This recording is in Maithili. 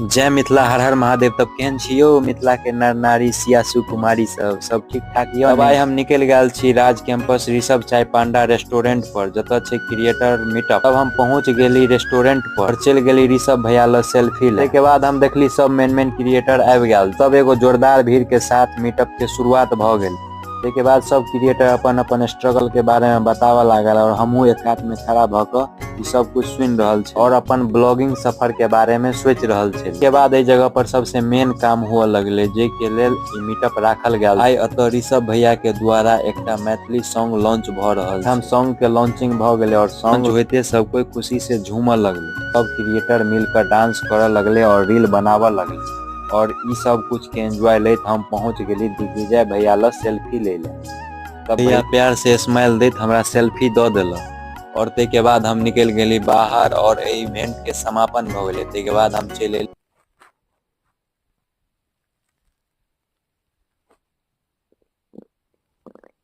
जय मिथिला, हर हर महादेव। तब केहन छी यौ मिथिला के नर नारी, सिया सुकुमारी सब, सब ठीक ठाक यौ? तब आइ हम निकलि गेल छी राज कैंपस ऋषभ चाय पांडा रेस्टोरेंट पर, जतऽ छै क्रिएटर मीटअप। तब हम पहुंच गेली रेस्टोरेंट पर, चलि गेली ऋषभ भैया लग सेल्फी ले। के बाद हम देखली सब मेन मेन क्रिएटर आबि गेल। तब एगो जोरदार भीड़ के साथ मीटअप के शुरुआत भऽ गेल। ताहिके बाद सब क्रिएटर अपन अपन स्ट्रगल के बारे में बताबऽ लागल और हमहूँ एक कात में खड़ा भऽ कऽ ई सब कुछ सुनि रहल छी और अपन ब्लॉगिंग सफर के बारे में सोचि रहल छी। के बाद एहि जगह पर सबसे मेन काम हुअ लगले, जे के लेल ई मीटअप राखल गेल। आइ एतऽ ऋषभ भैया के द्वारा एकटा मैथिली सॉन्ग लॉन्च भऽ रहल छै। हम सॉन्ग के लॉन्चिंग भऽ गेलै और सॉन्ग होइते सब कोई खुशी से झूमऽ लगले। सब क्रिएटर मिल कऽ डांस करऽ लगले और रील बनाबऽ लगले और ई सब कुछ के एंजॉय लैत हम पहुंच गेली दिग्विजय भैया लग सेल्फी लै लए। तब भैया प्यार से स्माइल दैत हमरा सेल्फी दऽ देलक और ताहिके बाद हम निकलि गेली बाहर और एहि इवेंट के समापन भऽ गेलै। ताहिके बाद हम चलि एली।